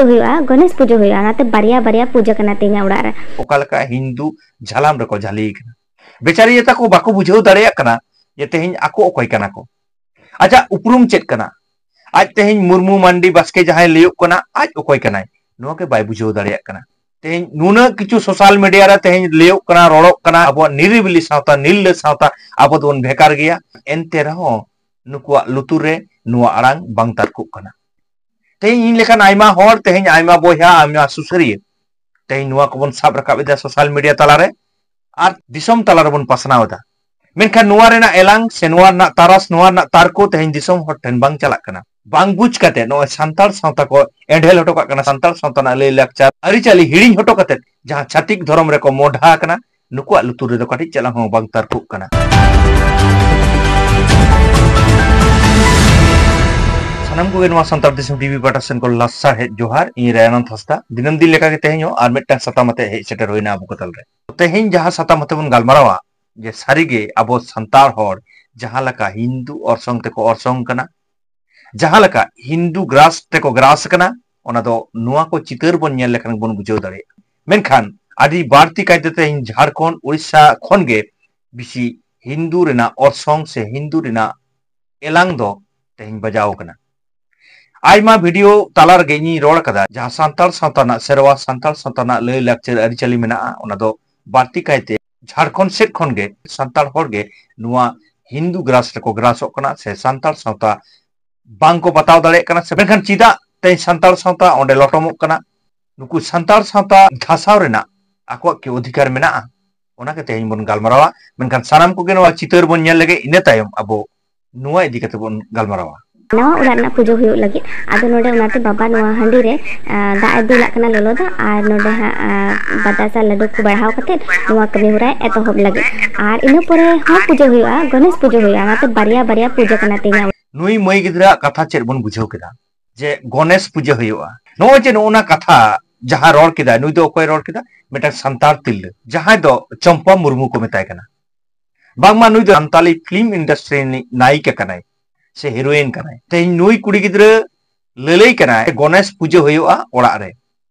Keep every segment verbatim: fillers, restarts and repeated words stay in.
ᱦᱩᱭᱩᱜᱼᱟ, ᱜᱚᱱᱮᱥ ᱯᱩᱡᱟᱹ ᱦᱩᱭᱩᱜᱼᱟ, ᱚᱱᱟᱛᱮ ᱵᱟᱨᱭᱟ ᱵᱟᱨᱭᱟ ᱯᱩᱡᱟᱹ ᱠᱟᱱᱟ ᱛᱮᱦᱮᱧᱟᱜ ᱚᱲᱟᱜ ᱨᱮ᱾ ᱚᱠᱟ ᱞᱮᱠᱟ ᱦᱤᱱᱫᱩ ᱡᱷᱟᱞᱟᱢ ᱨᱮᱠᱚ ᱡᱷᱟᱹᱞᱤ ᱠᱟᱱᱟ᱾ ᱵᱮᱪᱟᱨᱤᱭᱟᱹ ᱛᱟᱠᱚ ᱵᱟᱠᱚ ᱵᱩᱡᱷᱟᱹᱣ ᱫᱟᱲᱮᱭᱟᱜ ᱠᱟᱱᱟ ᱡᱮ ᱛᱮᱦᱮᱧ ᱟᱠᱚ ᱚᱠᱚᱭ ᱠᱟᱱᱟ ᱠᱚ, ᱟᱡᱟᱜ ᱩᱯᱨᱩᱢ ᱪᱮᱫ ᱠᱟᱱᱟ᱾ ᱟᱡ ᱛᱮᱦᱮᱧ ᱢᱩᱨᱢᱩ ᱢᱟᱱᱰᱤ ᱵᱟᱥᱠᱮ ᱡᱟᱦᱟᱸᱭ ᱞᱟᱹᱭᱚᱜ ᱠᱟᱱᱟ, ᱟᱡ ᱚᱠᱚᱭ ᱠᱟᱱᱟᱭ, ᱱᱚᱣᱟ ᱜᱮ ᱵᱟᱭ ᱵᱩᱡᱷᱟᱹᱣ ᱫᱟᱲᱮᱭᱟᱜ ᱠᱟᱱᱟ᱾ ᱛᱮᱦᱮᱧ ᱱᱩᱱᱟᱹᱜ ᱠᱤᱪᱷᱩ ᱥᱳᱥᱟᱞ ᱢᱤᱰᱤᱭᱟ ᱨᱮ ᱛᱮᱦᱮᱧ ᱞᱟᱹᱭᱚᱜ ᱠᱟᱱᱟ, ᱨᱚᱲᱚᱜ ᱠᱟᱱᱟ, ᱟᱵᱚᱣᱟᱜ ᱱᱤᱨᱤᱵᱤᱞᱤ ᱥᱟᱶᱛᱟ, ᱱᱤᱨᱞᱟᱹ ᱥᱟᱶᱛᱟ, ᱟᱵᱚ ᱫᱚᱵᱚᱱ ᱵᱷᱮᱜᱟᱨ ᱜᱮᱭᱟ᱾ ᱮᱱᱛᱮ ᱨᱮᱦᱚᱸ ᱱᱩᱠᱩᱣᱟᱜ ᱞᱩᱛᱩᱨ ᱨᱮ ᱱᱚᱣᱟ ᱟᱲᱟᱝ ᱵᱟᱝ ᱛᱟᱨᱠᱚᱜ ᱠᱟᱱᱟ᱾ ᱛᱮᱦᱮᱧ ᱤᱧ ᱞᱮᱠᱟᱱ ᱟᱭᱢᱟ ᱦᱚᱲ, ᱛᱮᱦᱮᱧ ᱟᱭᱢᱟ ᱵᱚᱭᱦᱟ, ᱟᱭᱢᱟ ᱥᱩᱥᱟᱹᱨᱤᱭᱟᱹ ᱛᱮᱦᱮᱧ ᱱᱚᱣᱟ ᱠᱚᱵᱚᱱ ᱥᱟᱵ ᱨᱟᱠᱟᱵ ᱮᱫᱟ ᱥᱳᱥᱟᱞ ᱢᱤᱰᱤᱭᱟ ᱛᱟᱞᱟᱨᱮ ᱟᱨ ᱫᱤᱥᱚᱢ ᱛᱟᱞᱟ ᱨᱮᱵᱚᱱ ᱯᱟᱥᱱᱟᱣ ᱮᱫᱟ᱾ ᱢᱮᱱᱠᱷᱟᱱ ᱱᱚᱣᱟ ᱨᱮᱱᱟᱜ ᱮᱞᱟᱝ ᱥᱮ ᱱᱚᱣᱟ ᱨᱮᱱᱟᱜ ᱛᱟᱨᱟᱥ, ᱱᱚᱣᱟ ᱨᱮᱱᱟᱜ ᱛᱟᱨᱠᱚ ᱛᱮᱦᱮᱧ ᱫᱤᱥᱚᱢ ᱦᱚᱲ ᱴᱷᱮᱱ ᱵᱟᱝ ᱪᱟᱞᱟᱜ ᱠᱟᱱᱟ᱾ ᱵᱟᱝ ᱵᱩᱡᱽ ᱠᱟᱛᱮ ᱱᱚᱜᱼᱚᱭ ᱥᱟᱱᱛᱟᱲ ᱥᱟᱶᱛᱟ ᱠᱚ ᱮᱸᱰᱷᱮᱞ ᱦᱚᱴᱚ ᱠᱟᱜ ᱠᱟᱱᱟ, ᱥᱟᱱᱛᱟᱲ ᱥᱟᱶᱛᱟ ᱨᱮᱱᱟᱜ ᱞᱟᱹᱭ ᱞᱟᱠᱪᱟᱨ ᱟᱹᱨᱤᱪᱟᱹᱞᱤ ᱦᱤᱲᱤᱧ ᱦᱚᱴᱚ ᱠᱟᱛᱮ ᱡᱟᱦᱟᱸ ᱪᱷᱟᱹᱛᱤᱠ ᱫᱷᱚᱨᱚᱢ ᱨᱮᱠᱚ ᱢᱚᱰᱷᱟ ᱟᱠᱟᱱᱟ, ᱱᱩᱠᱩᱣᱟᱜ ᱞᱩᱛᱩᱨ ᱨᱮᱫᱚ ᱠᱟᱹᱴᱤᱡ ᱪᱟᱞᱟᱝ ᱦᱚᱸ ᱵᱟᱝ ᱛᱟᱨᱠᱚᱜ ᱠᱟᱱᱟ᱾ ᱥᱟᱱᱟᱢ ᱠᱚᱜᱮ ᱱᱚᱣᱟ ᱥᱟᱱᱛᱟᱲ ᱫᱤᱥᱚᱢ ᱴᱤᱵᱷᱤ ᱯᱟᱦᱴᱟ ᱥᱮᱱ ᱠᱷᱚᱱ ᱞᱟᱥᱟᱲᱦᱮᱫ ᱡᱚᱦᱟᱨ᱾ ᱤᱧ ᱨᱟᱭᱟᱱᱟᱱᱫ ᱦᱟᱸᱥᱫᱟ᱾ ᱫᱤᱱᱟᱹᱢ ᱫᱤᱱ ᱞᱮᱠᱟᱜᱮ ᱛᱮᱦᱮᱧ ᱦᱚᱸ ᱟᱨ ᱢᱤᱫᱴᱟᱝ ᱥᱟᱛᱟᱢ ᱟᱛᱮ ᱦᱮᱡ ᱥᱮᱴᱮᱨ ᱦᱩᱭᱱᱟ ᱟᱵᱚ ᱠᱚ ᱛᱟᱞᱟᱨᱮ᱾ ᱛᱮᱦᱮᱧ ᱡᱟᱦᱟᱸ ᱥᱟᱛᱟᱢ ᱟᱛᱮ ᱵᱚᱱ ᱜᱟᱞᱢᱟᱨᱟᱣᱟ, ᱡᱮ ᱥᱟᱹᱨᱤᱜᱮ ᱟᱵᱚ ᱥᱟᱱᱛᱟᱲ ᱦᱚᱲ ᱡᱟᱦᱟᱸ ᱞᱮᱠᱟ ᱦᱤᱱᱫᱩ ᱚᱨᱥᱚᱝ ᱛᱮᱠᱚ ᱚᱨᱥᱚᱝ ᱠᱟᱱᱟ, ᱡᱟᱦᱟᱸ ᱞᱮᱠᱟ ᱦᱤᱱᱫᱩ ᱜᱨᱟᱥ ᱛᱮᱠᱚ ᱜᱨᱟᱥ ᱠᱟᱱᱟ, ᱚᱱᱟ ᱫᱚ ᱱᱚᱣᱟ ᱠᱚ ᱪᱤᱛᱟᱹᱨ ᱵᱚᱱ ᱧᱮᱞ ᱞᱮᱠᱷᱟᱱ ᱵᱚᱱ ᱵᱩᱡᱷᱟᱹᱣ ᱫᱟᱲᱮᱭᱟᱜᱼᱟ᱾ ᱢᱮᱱᱠᱷᱟᱱ ᱟᱹᱰᱤ ᱵᱟᱹᱲᱛᱤ ᱠᱟᱭᱛᱮ ᱛᱮᱦᱮᱧ ᱡᱷᱟᱲᱠᱷᱚᱸᱰ, ᱩᱲᱤᱥᱥᱟ ᱠᱷᱚᱱ ᱜᱮ ᱵᱮᱥᱤ ᱦᱤᱱᱫᱩ ᱨᱮᱱᱟᱜ ᱚᱨᱥᱚᱝ ᱥᱮ ᱦᱤᱱᱫᱩ ᱨᱮᱱᱟᱜ ᱮᱞᱟᱝ ᱫᱚ ᱛᱮᱦᱮᱧ ᱵᱟᱡᱟᱣ ᱠᱟᱱᱟ᱾ ᱟᱭᱢᱟ ᱵᱷᱤᱰᱤᱭᱳ ᱛᱟᱞᱟ ᱨᱮᱜᱮ ᱤᱧᱤᱧ ᱨᱚᱲ ᱠᱟᱫᱟ, ᱡᱟᱦᱟᱸ ᱥᱟᱱᱛᱟᱲ ᱥᱟᱶᱛᱟ ᱨᱮᱱᱟᱜ ᱥᱮᱨᱣᱟ, ᱥᱟᱱᱛᱟᱲ ᱥᱟᱶᱛᱟ ᱨᱮᱱᱟᱜ ᱞᱟᱹᱭ ᱞᱟᱠᱪᱟᱨ ᱟᱹᱨᱤᱪᱟᱹᱞᱤ ᱢᱮᱱᱟᱜᱼᱟ, ᱚᱱᱟ ᱫᱚ ᱵᱟᱹᱲᱛᱤ ᱠᱟᱭᱛᱮ ᱡᱷᱟᱲᱠᱷᱚᱸᱰ ᱥᱮᱫ ᱠᱷᱚᱱ ᱜᱮ ᱥᱟᱱᱛᱟᱲ ᱦᱚᱲ ᱜᱮ ᱱᱚᱣᱟ ᱦᱤᱱᱫᱩ ᱜᱨᱟᱥ ᱨᱮᱠᱚ ᱜᱨᱟᱥᱚᱜ ᱠᱟᱱᱟ ᱥᱮ ᱥᱟᱱᱛᱟᱲ ᱥᱟᱶᱛᱟ ᱵᱟᱝ ᱠᱚ ᱵᱟᱛᱟᱣ ᱫᱟᱲᱮᱭᱟᱜ ᱠᱟᱱᱟ᱾ ᱥᱮ ᱢᱮᱱᱠᱷᱟᱱ ᱪᱮᱫᱟᱜ ᱛᱮᱦᱮᱧ ᱥᱟᱱᱛᱟᱲ ᱥᱟᱶᱛᱟ ᱚᱸᱰᱮ ᱞᱚᱴᱚᱢᱚᱜ ᱠᱟᱱᱟ? ᱱᱩᱠᱩ ᱥᱟᱱᱛᱟᱲ ᱥᱟᱶᱛᱟ ᱫᱷᱟᱥᱟᱣ ᱨᱮᱱᱟᱜ ᱟᱠᱚᱣᱟᱜ ᱠᱤ ᱚᱫᱷᱤᱠᱟᱨ ᱢᱮᱱᱟᱜᱼᱟ? ᱚᱱᱟ ᱜᱮ ᱛᱮᱦᱮᱧ ᱵᱚᱱ ᱜᱟᱞᱢᱟᱨᱟᱣᱟ᱾ ᱢᱮᱱᱠᱷᱟᱱ ᱥᱟᱱᱟᱢ ᱠᱚᱜᱮ ᱱᱚᱣᱟ ᱪᱤᱛᱟᱹᱨ ᱵᱚᱱ ᱧᱮᱞ ᱞᱮᱜᱮ, ᱤᱱᱟᱹ ᱛᱟᱭᱚᱢ ᱟᱵᱚ ᱱᱚᱣᱟ ᱤᱫᱤ ᱠᱟᱛᱮ ᱵᱚᱱ ᱜᱟᱞᱢᱟᱨᱟᱣᱟ᱾ ᱱᱟᱣᱟ ᱚᱲᱟᱜ ᱨᱮᱱᱟᱜ ᱯᱩᱡᱟᱹ ᱦᱩᱭᱩᱜ ᱞᱟᱹᱜᱤᱫ᱾ ᱟᱫᱚ ᱱᱚᱰᱮ ᱚᱱᱟᱛᱮ ᱵᱟᱵᱟ ᱱᱚᱣᱟ ᱦᱟᱺᱰᱤ ᱨᱮ, ᱟ, ᱫᱟᱜ ᱮ ᱫᱩᱞᱟᱜ ᱠᱟᱱᱟ, ᱞᱚᱞᱚ ᱫᱟᱜ, ᱟᱨ ᱱᱚᱰᱮ ᱦᱟᱸᱜ, ᱟ, ᱵᱟᱛᱟᱥᱟ ᱞᱟᱹᱰᱩ ᱠᱚ ᱵᱟᱲᱦᱟᱣ ᱠᱟᱛᱮ ᱱᱚᱣᱟ ᱠᱟᱹᱢᱤ ᱦᱚᱨᱟᱭ ᱮᱛᱚᱦᱚᱵ ᱞᱟᱹᱜᱤᱫ᱾ ᱟᱨ ᱤᱱᱟᱹ ᱯᱚᱨᱮ ᱦᱚᱸ ᱯᱩᱡᱟᱹ ᱦᱩᱭᱩᱜᱼᱟ, ᱜᱚᱱᱮᱥ ᱯᱩᱡᱟᱹ ᱦᱩᱭᱩᱜᱼᱟ, ᱚᱱᱟᱛᱮ ᱵᱟᱨᱭᱟ ᱵᱟᱨᱭᱟ ᱯᱩᱡᱟᱹ ᱠᱟᱱᱟ ᱛᱮᱦᱮᱧᱟᱜ᱾ ᱱᱩᱭ ᱢᱟᱹᱭ ᱜᱤᱫᱽᱨᱟᱹᱣᱟᱜ ᱠᱟᱛᱷᱟ ᱪᱮᱫ ᱵᱚᱱ ᱵᱩᱡᱷᱟᱹᱣ ᱠᱮᱫᱟ ᱡᱮ ᱜᱚᱱᱮᱥ ᱯᱩᱡᱟᱹ ᱦᱩᱭᱩᱜᱼᱟ? ᱱᱚᱜᱼᱚᱭ ᱡᱮ ᱱᱚᱜᱼᱚ ᱱᱟ ᱠᱟᱛᱷᱟ ᱡᱟᱦᱟᱸ ᱨᱚᱲ ᱠᱮᱫᱟ, ᱱᱩᱭ ᱫᱚ ᱚᱠᱚᱭ ᱨᱚᱲ ᱠᱮᱫᱟ? ᱢᱤᱫᱴᱟᱝ ᱥᱟᱱᱛᱟᱲ ᱛᱤᱨᱞᱟᱹ, ᱡᱟᱦᱟᱸᱭ ᱫᱚ ᱪᱚᱢᱯᱟ ᱢᱩᱨᱢᱩ ᱠᱚ ᱢᱮᱛᱟᱭ ᱠᱟᱱᱟ᱾ ᱵᱟᱝᱢᱟ ᱱᱩᱭ ᱫᱚ ᱥᱟᱱᱛᱟᱞᱤ ᱯᱷᱤᱞᱢ ᱤᱱᱰᱟᱥᱴᱨᱤ ᱨᱤᱱᱤᱡ ᱱᱟᱭᱤᱠᱟ ᱠᱟᱱᱟᱭ ᱥᱮ ᱦᱤᱨᱳᱭᱤᱱ ᱠᱟᱱᱟᱭ᱾ ᱛᱮᱦᱮᱧ ᱱᱩᱭ ᱠᱩᱲᱤ ᱜᱤᱫᱽᱨᱟᱹ ᱞᱟᱹᱞᱟᱹᱭ ᱠᱟᱱᱟᱭ, ᱜᱚᱱᱮᱥ ᱯᱩᱡᱟᱹ ᱦᱩᱭᱩᱜᱼᱟ ᱚᱲᱟᱜ ᱨᱮ᱾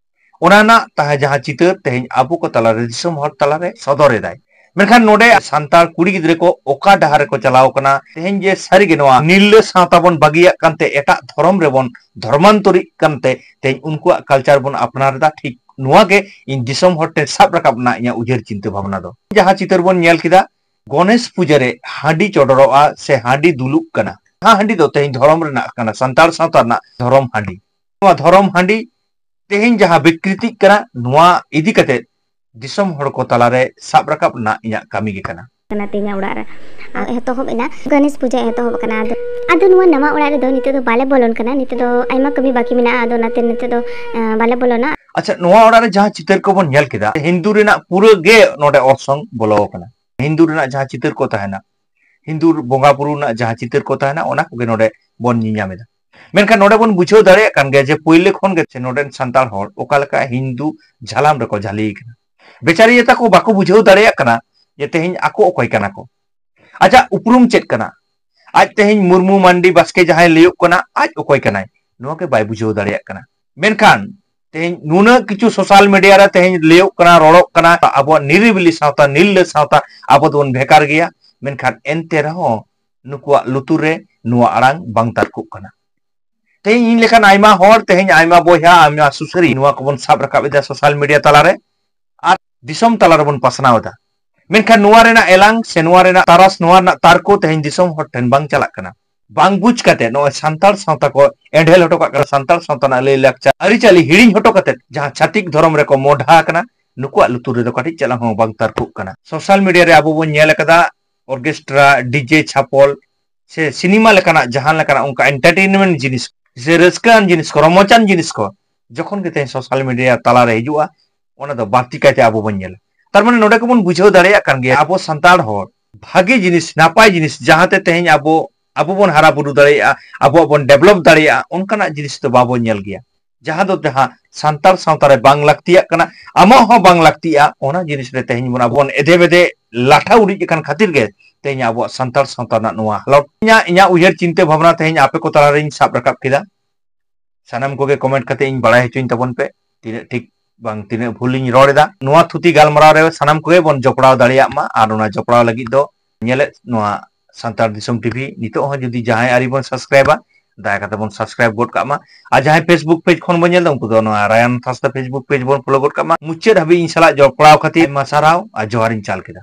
ᱚᱱᱟ ᱨᱮᱱᱟᱜ ᱛᱟᱦᱮᱸ ᱡᱟᱦᱟᱸ ᱪᱤᱛᱟᱹᱨ ᱛᱮᱦᱮᱧ ᱟᱵᱚ ᱠᱚ ᱛᱟᱞᱟᱨᱮ ᱫᱤᱥᱚᱢ ᱦᱚᱲ ᱛᱟᱞᱟᱨᱮ ᱥᱚᱫᱚᱨ ᱮᱫᱟᱭ᱾ ᱢᱮᱱᱠᱷᱟᱱ ᱱᱚᱰᱮ ᱥᱟᱱᱛᱟᱲ ᱠᱩᱲᱤ ᱜᱤᱫᱽᱨᱟᱹ ᱠᱚ ᱚᱠᱟ ᱰᱟᱦᱟᱨ ᱨᱮᱠᱚ ᱪᱟᱞᱟᱣ ᱠᱟᱱᱟ, ᱛᱮᱦᱮᱧ ᱡᱮ ᱥᱟᱹᱨᱤᱜᱮ ᱱᱚᱣᱟ ᱱᱤᱨᱞᱟᱹ ᱥᱟᱶᱛᱟ ᱵᱚᱱ ᱵᱟᱹᱜᱤᱭᱟᱜ ᱠᱟᱱᱛᱮ ᱮᱴᱟᱜ ᱫᱷᱚᱨᱚᱢ ᱨᱮᱵᱚᱱ ᱫᱷᱚᱨᱢᱟᱱᱛᱚᱨᱤᱜ ᱠᱟᱱᱛᱮ ᱛᱮᱦᱮᱧ ᱩᱱᱠᱩᱣᱟᱜ ᱠᱟᱞᱪᱟᱨ ᱵᱚᱱ ᱟᱯᱱᱟᱨ ᱮᱫᱟ, ᱴᱷᱤᱠ ᱱᱚᱣᱟ ᱜᱮ ᱤᱧ ᱫᱤᱥᱚᱢ ᱦᱚᱲ ᱴᱷᱮᱱ ᱥᱟᱵ ᱨᱟᱠᱟᱵ ᱨᱮᱱᱟᱜ ᱤᱧᱟᱹᱜ ᱩᱭᱦᱟᱹᱨ ᱪᱤᱱᱛᱟᱹ ᱵᱷᱟᱵᱽᱱᱟ ᱫᱚ᱾ ᱡᱟᱦᱟᱸ ᱪᱤᱛᱟᱹᱨ ᱵᱚᱱ ᱧᱮᱞ ᱠᱮᱫᱟ, ᱜᱚᱱᱮᱥ ᱯᱩᱡᱟᱹ ᱨᱮ ᱦᱟᱺᱰᱤ ᱪᱚᱰᱚᱨᱚᱜᱼᱟ ᱥᱮ ᱦᱟᱺᱰᱤ ᱫᱩᱞᱩᱜ ᱠᱟᱱᱟ᱾ ᱡᱟᱦᱟᱸ ᱦᱟᱺᱰᱤ ᱫᱚ ᱛᱮᱦᱮᱧ ᱫᱷᱚᱨᱚᱢ ᱨᱮᱱᱟᱜ ᱠᱟᱱᱟ, ᱥᱟᱱᱛᱟᱲ ᱥᱟᱶᱛᱟ ᱨᱮᱱᱟᱜ ᱫᱷᱚᱨᱚᱢ ᱦᱟᱺᱰᱤ᱾ ᱱᱚᱣᱟ ᱫᱷᱚᱨᱚᱢ ᱦᱟᱺᱰᱤ ᱛᱮᱦᱮᱧ ᱡᱟᱦᱟᱸ ᱵᱤᱠᱨᱤᱛᱤᱜ ᱠᱟᱱᱟ, ᱱᱚᱣᱟ ᱤᱫᱤ ᱠᱟᱛᱮ ᱫᱤᱥᱚᱢ ᱦᱚᱲ ᱠᱚ ᱛᱟᱞᱟᱨᱮ ᱥᱟᱵ ᱨᱟᱠᱟᱵ ᱨᱮᱱᱟᱜ ᱤᱧᱟᱹᱜ ᱠᱟᱹᱢᱤ ᱜᱮ ᱠᱟᱱᱟ᱾ ᱠᱟᱱᱟ ᱛᱮᱦᱮᱧᱟᱜ ᱚᱲᱟᱜ ᱨᱮ᱾ ᱟᱨ ᱮᱛᱚᱦᱚᱵ ᱮᱱᱟ, ᱜᱚᱱᱮᱥ ᱯᱩᱡᱟᱹ ᱮᱛᱚᱦᱚᱵ ᱠᱟᱱᱟ᱾ ᱟᱫᱚ, ᱟᱫᱚ ᱱᱚᱣᱟ ᱱᱟᱣᱟ ᱚᱲᱟᱜ ᱨᱮᱫᱚ ᱱᱤᱛᱚᱜ ᱫᱚ ᱵᱟᱞᱮ ᱵᱚᱞᱚᱱ ᱠᱟᱱᱟ, ᱱᱤᱛᱚᱜ ᱫᱚ ᱟᱭᱢᱟ ᱠᱟᱹᱢᱤ ᱵᱟᱹᱠᱤ ᱢᱮᱱᱟᱜᱼᱟ, ᱟᱫᱚ ᱚᱱᱟᱛᱮ ᱱᱤᱛᱚᱜ ᱫᱚ ᱮᱸ, ᱵᱟᱞᱮ ᱵᱚᱞᱚᱱᱟ᱾ ᱟᱪᱪᱷᱟ, ᱱᱚᱣᱟ ᱚᱲᱟᱜ ᱨᱮ ᱡᱟᱦᱟᱸ ᱪᱤᱛᱟᱹᱨ ᱠᱚᱵᱚᱱ ᱧᱮᱞ ᱠᱮᱫᱟ, ᱦᱤᱱᱫᱩ ᱨᱮᱱᱟᱜ ᱯᱩᱨᱟᱹ ᱜᱮ ᱱᱚᱰᱮ ᱚᱨᱥᱚᱝ ᱵᱚᱞᱚ ᱟᱠᱟᱱᱟ᱾ ᱦᱤᱱᱫᱩ ᱨᱮᱱᱟᱜ ᱡᱟᱦᱟᱸ ᱪᱤᱛᱟᱹᱨ ᱠᱚ ᱛᱟᱦᱮᱱᱟ, ᱦᱤᱱᱫᱩ ᱵᱚᱸᱜᱟ ᱵᱩᱨᱩ ᱨᱮᱱᱟᱜ ᱡᱟᱦᱟᱸ ᱪᱤᱛᱟᱹᱨ ᱠᱚ ᱛᱟᱦᱮᱱᱟ, ᱚᱱᱟ ᱠᱚᱜᱮ ᱱᱚᱰᱮ ᱵᱚᱱ ᱧᱮᱧᱟᱢ ᱮᱫᱟ᱾ ᱢᱮᱱᱠᱷᱟᱱ ᱱᱚᱰᱮ ᱵᱚᱱ ᱵᱩᱡᱷᱟᱹᱣ ᱫᱟᱲᱮᱭᱟᱜ ᱠᱟᱱ ᱜᱮᱭᱟ ᱡᱮ ᱯᱳᱭᱞᱳ ᱠᱷᱚᱱ ᱜᱮ ᱱᱚᱰᱮᱱ ᱥᱟᱱᱛᱟᱲ ᱦᱚᱲ ᱚᱠᱟ ᱞᱮᱠᱟ ᱦᱤᱱᱫᱩ ᱡᱷᱟᱞᱟᱢ ᱨᱮᱠᱚ ᱡᱷᱟᱹᱞᱤ ᱟᱠᱟᱱᱟ᱾ ᱵᱮᱪᱟᱨᱤᱭᱟᱹ ᱛᱟᱠᱚ ᱵᱟᱠᱚ ᱵᱩᱡᱷᱟᱹᱣ ᱫᱟᱲᱮᱭᱟᱜ ᱠᱟᱱᱟ ᱡᱮ ᱛᱮᱦᱮᱧ ᱟᱠᱚ ᱚᱠᱚᱭ ᱠᱟᱱᱟ ᱠᱚ, ᱟᱡᱟᱜ ᱩᱯᱨᱩᱢ ᱪᱮᱫ ᱠᱟᱱᱟ᱾ ᱟᱡ ᱛᱮᱦᱮᱧ ᱢᱩᱨᱢᱩ ᱢᱟᱱᱰᱤ ᱵᱟᱥᱠᱮ ᱡᱟᱦᱟᱸᱭ ᱞᱟᱹᱭᱚᱜ ᱠᱟᱱᱟ, ᱟᱡ ᱚᱠᱚᱭ ᱠᱟᱱᱟᱭ, ᱱᱚᱣᱟ ᱜᱮ ᱵᱟᱭ ᱵᱩᱡᱷᱟᱹᱣ ᱫᱟᱲᱮᱭᱟᱜ ᱠᱟᱱᱟ᱾ ᱢᱮᱱᱠᱷᱟᱱ ᱛᱮᱦᱮᱧ ᱱᱩᱱᱟᱹᱜ ᱠᱤᱪᱷᱩ ᱥᱳᱥᱟᱞ ᱢᱤᱰᱤᱭᱟ ᱨᱮ ᱛᱮᱦᱮᱧ ᱞᱟᱹᱭᱚᱜ ᱠᱟᱱᱟ, ᱨᱚᱲᱚᱜ ᱠᱟᱱᱟ, ᱟᱵᱚᱣᱟᱜ ᱱᱤᱨᱤᱵᱤᱞᱤ ᱥᱟᱶᱛᱟ, ᱱᱤᱨᱞᱟᱹ ᱥᱟᱶᱛᱟ ᱟᱵᱚ ᱫᱚᱵᱚᱱ ᱵᱷᱮᱜᱟᱨ ᱜᱮᱭᱟ, ᱢᱮᱱᱠᱷᱟᱱ ᱮᱱᱛᱮ ᱨᱮᱦᱚᱸ ᱱᱩᱠᱩᱣᱟᱜ ᱞᱩᱛᱩᱨ ᱨᱮ ᱱᱚᱣᱟ ᱟᱲᱟᱝ ᱵᱟᱝ ᱛᱟᱨᱠᱚᱜ ᱠᱟᱱᱟ᱾ ᱛᱮᱦᱮᱧ ᱤᱧ ᱞᱮᱠᱟᱱ ᱟᱭᱢᱟ ᱦᱚᱲ, ᱛᱮᱦᱮᱧ ᱟᱭᱢᱟ ᱵᱚᱭᱦᱟ, ᱟᱭᱢᱟ ᱥᱩᱥᱟᱹᱨᱤ ᱱᱚᱣᱟ ᱠᱚᱵᱚᱱ ᱥᱟᱵ ᱨᱟᱠᱟᱵ ᱮᱫᱟ ᱥᱳᱥᱟᱞ ᱢᱤᱰᱤᱭᱟ ᱛᱟᱞᱟᱨᱮ ᱟᱨ ᱫᱤᱥᱚᱢ ᱛᱟᱞᱟ ᱨᱮᱵᱚᱱ ᱯᱟᱥᱱᱟᱣ ᱮᱫᱟ᱾ ᱢᱮᱱᱠᱷᱟᱱ ᱱᱚᱣᱟ ᱨᱮᱱᱟᱜ ᱮᱞᱟᱝ ᱥᱮ ᱱᱚᱣᱟ ᱨᱮᱱᱟᱜ ᱛᱟᱨᱟᱥ, ᱱᱚᱣᱟ ᱨᱮᱱᱟᱜ ᱛᱟᱨᱠᱚ ᱛᱮᱦᱮᱧ ᱫᱤᱥᱚᱢ ᱦᱚᱲ ᱴᱷᱮᱱ ᱵᱟᱝ ᱪᱟᱞᱟᱜ ᱠᱟᱱᱟ᱾ ᱵᱟᱝ ᱵᱩᱡᱽ ᱠᱟᱛᱮ ᱱᱚᱜᱼᱚᱭ ᱥᱟᱱᱛᱟᱲ ᱥᱟᱶᱛᱟ ᱠᱚ ᱮᱸᱰᱷᱮᱞ ᱦᱚᱴᱚ ᱠᱟᱜ ᱠᱟᱱᱟ, ᱥᱟᱱᱛᱟᱲ ᱥᱟᱶᱛᱟ ᱨᱮᱱᱟᱜ ᱞᱟᱹᱭ ᱞᱟᱠᱪᱟᱨ ᱟᱹᱨᱤᱪᱟᱹᱞᱤ ᱦᱤᱲᱤᱧ ᱦᱚᱴᱚ ᱠᱟᱛᱮ ᱡᱟᱦᱟᱸ ᱪᱷᱟᱹᱛᱤᱠ ᱫᱷᱚᱨᱚᱢ ᱨᱮᱠᱚ ᱢᱚᱰᱷᱟ ᱟᱠᱟᱱᱟ, ᱱᱩᱠᱩᱣᱟᱜ ᱞᱩᱛᱩᱨ ᱨᱮᱫᱚ ᱠᱟᱹᱴᱤᱡ ᱪᱟᱞᱟᱝ ᱦᱚᱸ ᱵᱟᱝ ᱛᱟᱨᱠᱚᱜ ᱠᱟᱱᱟ᱾ ᱥᱳᱥᱟᱞ ᱢᱤᱰᱤᱭᱟ ᱨᱮ ᱟᱵᱚ ᱵᱚᱱ ᱧᱮᱞ ᱟᱠᱟᱫᱟ, ᱚᱨᱠᱮᱥᱴᱨᱟ, ᱰᱤᱡᱮ, ᱪᱷᱟᱯᱚᱞ ᱥᱮ ᱥᱤᱱᱮᱢᱟ ᱞᱮᱠᱟᱱᱟᱜ ᱡᱟᱦᱟᱸ ᱞᱮᱠᱟᱱᱟᱜ ᱚᱱᱠᱟ ᱮᱱᱴᱟᱨᱴᱮᱱᱢᱮᱱᱴ ᱡᱤᱱᱤᱥ ᱥᱮ ᱨᱟᱹᱥᱠᱟᱹᱣᱟᱱ ᱡᱤᱱᱤᱥ ᱠᱚ, ᱨᱚᱢᱚᱡᱟᱱ ᱡᱤᱱᱤᱥ ᱠᱚ ᱡᱚᱠᱷᱚᱱ ᱜᱮ ᱛᱮᱦᱮᱧ ᱥᱳᱥᱟᱞ ᱢᱤᱰᱤᱭᱟ ᱛᱟᱞᱟᱨᱮ ᱦᱤᱡᱩᱜᱼᱟ, ᱚᱱᱟ ᱫᱚ ᱵᱟᱹᱲᱛᱤ ᱠᱟᱭᱛᱮ ᱟᱵᱚ ᱵᱚᱱ ᱧᱮᱞᱟ᱾ ᱛᱟᱨ ᱢᱟᱱᱮ ᱱᱚᱰᱮ ᱠᱚᱵᱚᱱ ᱵᱩᱡᱷᱟᱹᱣ ᱫᱟᱲᱮᱭᱟᱜ ᱠᱟᱱ ᱜᱮᱭᱟ, ᱟᱵᱚ ᱥᱟᱱᱛᱟᱲ ᱦᱚᱲ ᱵᱷᱟᱜᱮ ᱡᱤᱱᱤᱥ, ᱱᱟᱯᱟᱭ ᱡᱤᱱᱤᱥ, ᱡᱟᱦᱟᱸᱛᱮ ᱛᱮᱦᱮᱧ ᱟᱵᱚ, ᱟᱵᱚ ᱵᱚᱱ ᱦᱟᱨᱟ ᱵᱩᱨᱩ ᱫᱟᱲᱮᱭᱟᱜᱼᱟ, ᱟᱵᱚᱣᱟᱜ ᱵᱚᱱ ᱰᱮᱵᱷᱞᱚᱯ ᱫᱟᱲᱮᱭᱟᱜᱼᱟ, ᱚᱱᱠᱟᱱᱟᱜ ᱡᱤᱱᱤᱥ ᱫᱚ ᱵᱟᱵᱚᱱ ᱧᱮᱞ ᱜᱮᱭᱟ᱾ ᱡᱟᱦᱟᱸ ᱫᱚ ᱡᱟᱦᱟᱸ ᱥᱟᱱᱛᱟᱲ ᱥᱟᱶᱛᱟ ᱨᱮ ᱵᱟᱝ ᱞᱟᱹᱠᱛᱤᱭᱟᱜ ᱠᱟᱱᱟ, ᱟᱢᱟᱜ ᱦᱚᱸ ᱵᱟᱝ ᱞᱟᱹᱠᱛᱤᱜᱼᱟ, ᱚᱱᱟ ᱡᱤᱱᱤᱥ ᱨᱮ ᱛᱮᱦᱮᱧ ᱵᱚᱱ ᱟᱵᱚ ᱵᱚᱱ ᱮᱫᱮ ᱵᱮᱫᱮ ᱞᱟᱴᱷᱟ ᱩᱨᱤᱡ ᱟᱠᱟᱱ ᱠᱷᱟᱹᱛᱤᱨ ᱜᱮ ᱛᱮᱦᱮᱧ ᱟᱵᱚᱣᱟᱜ ᱥᱟᱱᱛᱟᱲ ᱥᱟᱶᱛᱟ ᱨᱮᱱᱟᱜ ᱱᱚᱣᱟ ᱦᱟᱞᱚᱛ᱾ ᱤᱧᱟᱹᱜ, ᱤᱧᱟᱹᱜ ᱩᱭᱦᱟᱹᱨ ᱪᱤᱱᱛᱟᱹ ᱵᱷᱟᱵᱽᱱᱟ ᱛᱮᱦᱮᱧ ᱟᱯᱮ ᱠᱚ ᱛᱟᱞᱟᱨᱮᱧ ᱥᱟᱵ ᱨᱟᱠᱟᱵ ᱠᱮᱫᱟ᱾ ᱥᱟᱱᱟᱢ ᱠᱚᱜᱮ ᱠᱚᱢᱮᱱᱴ ᱠᱟᱛᱮ ᱤᱧ ᱵᱟᱲᱟᱭ ᱦᱚᱪᱚᱧ ᱛᱟᱵᱚᱱ ᱯᱮ, ᱛᱤᱱᱟᱹᱜ ᱴᱷᱤᱠ ᱵᱟᱝ ᱛᱤᱱᱟᱹᱜ ᱵᱷᱩᱞ ᱤᱧ ᱨᱚᱲ ᱮᱫᱟ᱾ ᱱᱚᱣᱟ ᱛᱷᱩᱛᱤ ᱜᱟᱞᱢᱟᱨᱟᱣ ᱨᱮ ᱥᱟᱱᱟᱢ ᱠᱚᱜᱮ ᱵᱚᱱ ᱡᱚᱯᱲᱟᱣ ᱫᱟᱲᱮᱭᱟᱜ ᱢᱟ, ᱟᱨ ᱚᱱᱟ ᱡᱚᱯᱲᱟᱣ ᱞᱟᱹᱜᱤᱫ ᱫᱚ ᱧᱮᱞᱮᱫ ᱱᱚᱣᱟ ᱥᱟᱱᱛᱟᱲ ᱫᱤᱥᱚᱢ ᱴᱤᱵᱷᱤ ᱱᱤᱛᱚᱜ ᱦᱚᱸ ᱡᱩᱫᱤ ᱡᱟᱦᱟᱸᱭ ᱟᱹᱣᱨᱤ ᱵᱚᱱ ᱥᱟᱵᱥᱠᱨᱟᱭᱵᱟ, ᱫᱟᱭᱟ ᱠᱟᱛᱮ ᱵᱚᱱ ᱥᱟᱵᱥᱠᱨᱟᱭᱵ ᱜᱚᱫ ᱠᱟᱜ ᱢᱟ᱾ ᱟᱨ ᱡᱟᱦᱟᱸᱭ ᱯᱷᱮᱥᱵᱩᱠ ᱯᱮᱡᱽ ᱠᱷᱚᱱ ᱵᱚᱱ ᱧᱮᱞ ᱮᱫᱟ, ᱩᱱᱠᱩ ᱫᱚ ᱱᱚᱣᱟ ᱨᱟᱭᱟᱱ ᱦᱟᱸᱥᱫᱟ ᱯᱷᱮᱥᱵᱩᱠ ᱯᱮᱡᱽ ᱵᱚᱱ ᱯᱷᱚᱞᱳ ᱜᱚᱫ ᱠᱟᱜ ᱢᱟ᱾ ᱢᱩᱪᱟᱹᱫ ᱦᱟᱹᱵᱤᱡ ᱤᱧ ᱥᱟᱞᱟᱜ ᱡᱚᱯᱲᱟᱣ ᱠᱷᱟᱹᱛᱤᱨ ᱟᱭᱢᱟ ᱥᱟᱨᱦᱟᱣ ᱟᱨ ᱡᱚᱦᱟᱨ ᱤᱧ ᱪᱟᱞ ᱠᱮᱫᱟ᱾